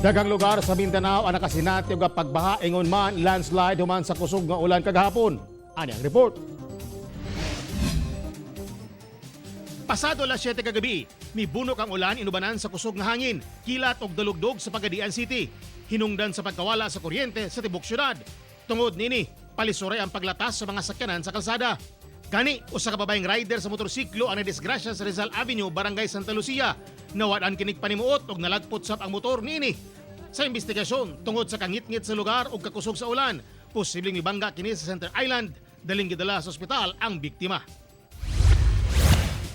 Daghang lugar sa Mindanao ang nakasinati og pagbaha ingon man landslide human sa kusog nga ulan kagahapon. Ani ang report. Pasado alas 7 kagabi, mibunok ang ulan inubanan sa kusog nga hangin, kilat og dalugdog sa Pagadian City. Hinungdan sa pagkawala sa kuryente sa tibok syudad. Tungod nini, palisuray ang paglatas sa mga sakyanan sa kalsada. Gani, usa ka babaeng rider sa motorsiklo ang nadisgrasya sa Rizal Avenue, Barangay Santa Lucia. Nawad-an kinig panimuot og nalagpot sab ang motor niini. Sa investigasyon, tungod sa kangitngit sa lugar ug kakusog sa ulan, posibleng mibangga kini sa Center Island, daling gidala sa ospital ang biktima.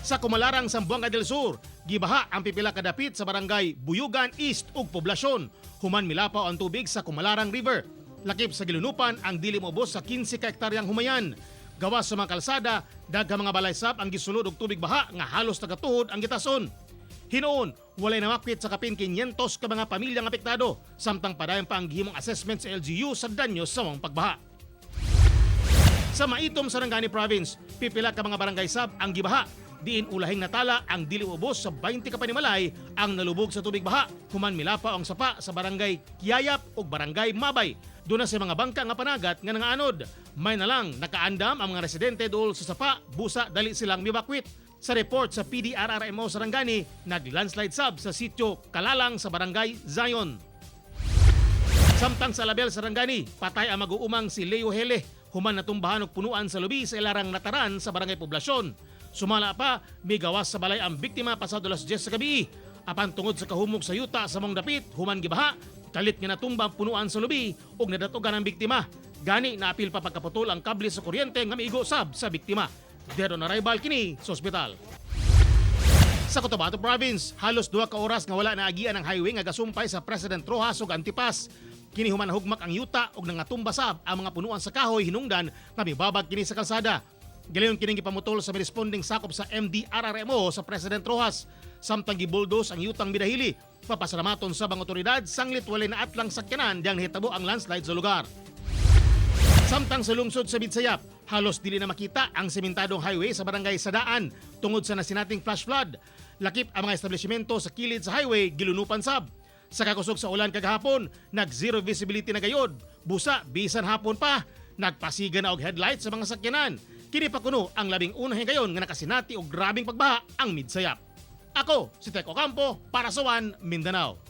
Sa Kumalarang, Zamboanga del Sur, gibaha ang pipila ka dapit sa barangay Buyugan East ug Poblasyon. Human milapaw ang tubig sa Kumalarang River. Lakip sa gilunupan ang dili moubos sa 15 ka hektaryang humayan. Gawas sa mga kalsada, daghang mga balay sab ang gisulod og tubig baha nga halos tagatuhod ang gitason. Hinuon, walay namakwit sa kapin 500 ka mga pamilyang apektado, samtang padayon pa ang gihimong assessment sa LGU sa danyo sa mga pagbaha. Sa Maitum, Sarangani Province, pipila ka mga barangay sab ang gibaha. Diin ulahing natala ang dili ubos sa 20 ka panimalay ang nalubog sa tubig baha. Human milapaw ang sapa sa barangay Kiyayap ug barangay Mabay. Duna sa mga bangka nga panagat nga nangaanod. May nalang nakaandam ang mga residente duol sa sapa, busa dali silang mibakwit. Sa report sa PDRRMO Sarangani, nag-landslide sab sa sitio Kalalang sa barangay Zion. Samtang sa Alabel, Sarangani, patay ang mag-uumang si Leo Hele human natumbahan og punuan sa lubi sa ilarang nataran sa barangay Poblasyon. Sumala pa, migawas sa balay ang biktima pasado alas 10 sa gabi. Apan tungod sa kahumog sa yuta sa mong dapit, human gibaha, kalit nga natumba ang punuan sa lubi ug nadatugan ang biktima. Gani naapil pa pagkaputol ang kable sa kuryente nga miigo sab sa biktima. Dead on arrival kini sa ospital. Sa Cotabato Province, halos 2 ka oras nga wala naagian ang highway nga gasumpay sa President Roxas ug Antipas. Kini human hugmak ang yuta ug nangatumba sab ang mga punuan sa kahoy hinungdan nga mibabag kini sa kalsada. Gilayon kining gipamutol sa responding sakop sa MDRRMO sa President Roxas. Samtang gibuldos ang yutang midahili. Papasalamaton sa bang otoridad sanglit walay naatlang sakyanan diyang nahitabo ang landslide sa lugar. Samtang sa lungsod sa Midsayap, halos dili na makita ang sementadong highway sa barangay Sadaan tungod sa nasinating flash flood. Lakip ang mga establishmento sa kilid sa highway gilunupan sab. Sa kakusog sa ulan kagahapon, nag zero visibility na gayod. Busa bisan hapon pa, nagpasiga na og headlights sa mga sakyanan. Kini pa kuno ang 11 na higayon nga nakasinati og grabeng pagbaha ang Midsayap. Ako si Teko Campo para sa One Mindanao.